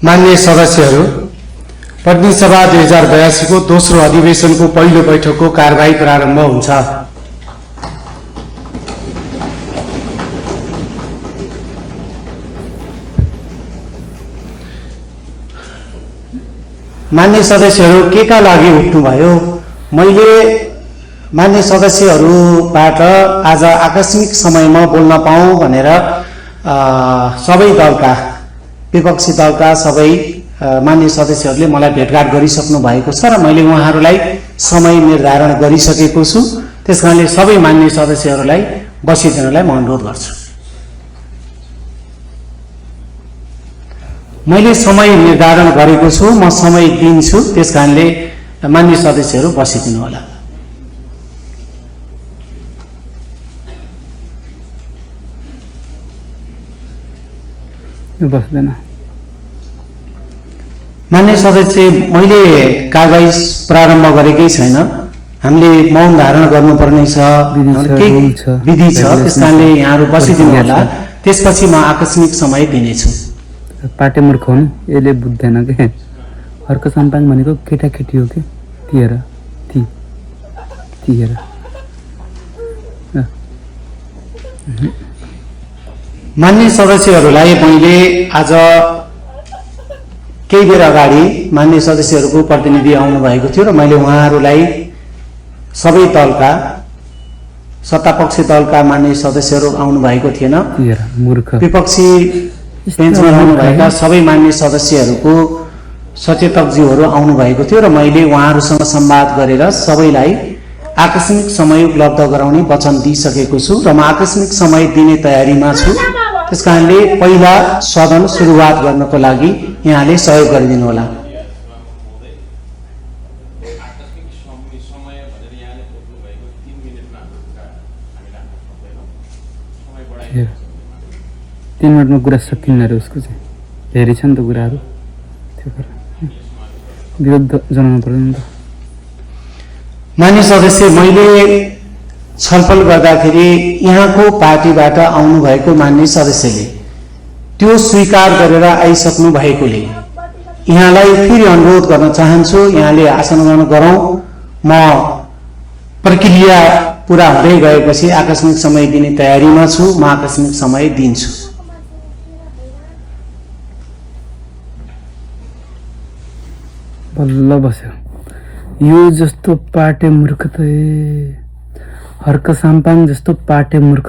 मान्य सदस्यहरू, प्रतिनिधि सभा 2082 को दोस्रो अधिवेशनको पहिलो बैठकको कारबाही प्रारम्भ हुन्छ। मान्य सदस्यहरू के लागि उठ्नुभयो? मैले मान्य सदस्यहरूबाट आज आकस्मिक समयमा बोल्न पाऊँ भनेर सबै दलका, विपक्षी दलका सबै मान्य सदस्यहरूले मलाई भेटघाट गरिसक्नु भएको छ र मैले उहाँहरूलाई समय निर्धारण गरिसकेको छु। त्यसकारणले सबै मान्य सदस्यहरूलाई बसिदिनलाई म अनुरोध गर्छु। मैले समय निर्धारण गरेको छु, म समय दिन्छु, त्यसकारणले मान्य सदस्यहरू बसिदिनु होला। बस्दैन। मान्य सदस्य, मैले कारबाही प्रारम्भ गरेकै छैन। हामीले मौन धारण गर्नुपर्ने छ, विधि छ, त्यसकारणले यहाँहरू बसिदिनु होला। त्यसपछि म आकस्मिक समय दिनेछु। पाटे मूर्ख हो नि, यसले बुझ्दैन के। हर्क साम्पाङ भनेको केटाकेटी हो कि तिहेर तिहेर मान्य सदस्यहरूलाई मैले आज केही बेर अगाडि मान्य सदस्यहरूको प्रतिनिधि आउनु भएको थियो र मैले उहाँहरूलाई सबै दलका, सत्तापक्षी दलका मान्य सदस्यहरू आउनु भएको थिएन, विपक्षी बेन्चमा रहनुभएका सबै मान्य सदस्यहरूको सचेतकज्यूहरू आउनु भएको थियो र मैले उहाँहरूसँग संवाद गरेर सबैलाई आकस्मिक समय उपलब्ध गराउने वचन दिइसकेको छु र म आकस्मिक समय दिने तयारीमा छु। त्यसकारणले पहिला सदन सुरुवात गर्नको लागि यहाँले सहयोग गरिदिनु होला। तीन मिनटमा कुरा सकिन्न रे उसको चाहिँ। धेरै छ नि त कुराहरू, त्यो विरोध जनाउनु पर्दैन नि त। मान्य सदस्य, मैले छलफल गर्दाखेरि यहाँको पार्टीबाट आउनुभएको मान्य सदस्यले त्यो स्वीकार गरेर आइसक्नु भएकोले यहाँलाई फेरि अनुरोध गर्न चाहन्छु, यहाँले आसन ग्रहण गरौँ। म प्रक्रिया पूरा हुँदै गएपछि आकस्मिक समय दिने तयारीमा छु। म आकस्मिक समय दिन्छु। बल्ल बस्यो। यो जस्तो पाटे मूर्ख त हर्क साम्पाङ जस्तो पाटे मूर्ख